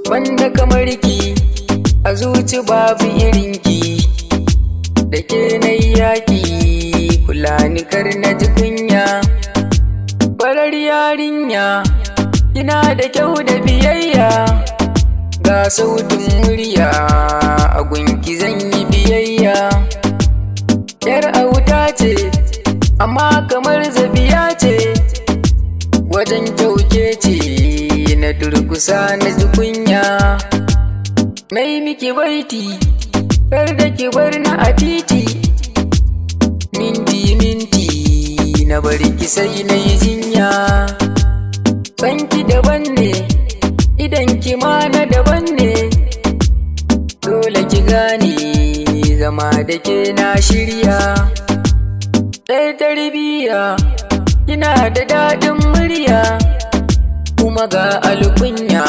Banda kamar ki a zuci babu irinki, da ke na yaƙi, kula ni kar na ji kunya. Farar yarinya, kina da kyau da biyayya, ga sautin murya, a gunki zan yi biyayya. Yar auta ce, amma kamar zabiya ce, wajen kyauke ce, na durkusa na ji kunya. Na yi miki baiti, kar da ki bar ni a titi. Minti minti na bar ki sai na yi jinya. Sanki daban ne, idan ki ma na daban ne. Dole ki gane, zama da ke na shirya. Ɗaya tarbiyya, kina da daɗin murya, kuma ga alkunya,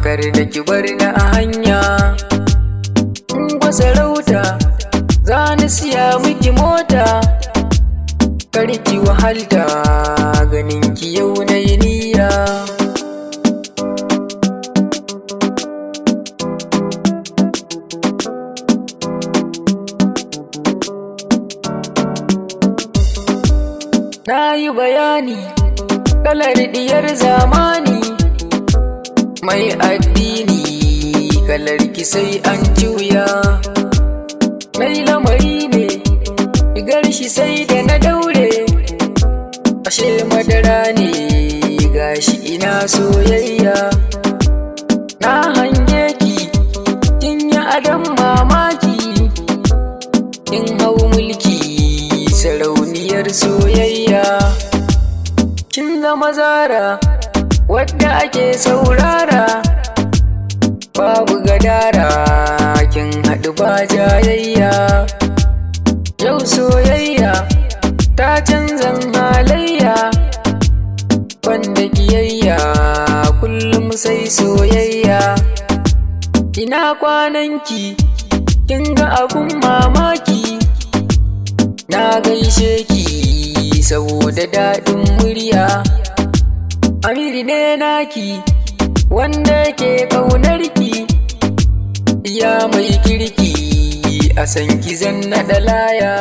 kar da ki bar ni a hanya. In sarauta, za ni siya miki mota, kar ki wahalta, ganin ki yau na yi niyya. Na yi bayani, kalar diyar zamani, mai addini, kalar ki sai an juya. Mai lamari ne, rigar shi sai da na daure, ashe madara ne, gashi ina soyayya. Na hange ki, kin yi adon mamaki, kin hau mulki, sarauniyar soyayya. Kin zama zara, wadda ake saurara, babu gadara, kin haɗu ba jayayya. Yau soyayya ta canzan halayya, banda kiyayya, kullum sai soyayya. Ina kwananki, kin ga abun mamaki, na gaishe ki saboda daɗin murya. Amiri ne naki, wanda ke ƙaunarki, ya mai kirki, a san ki zan naɗa laya.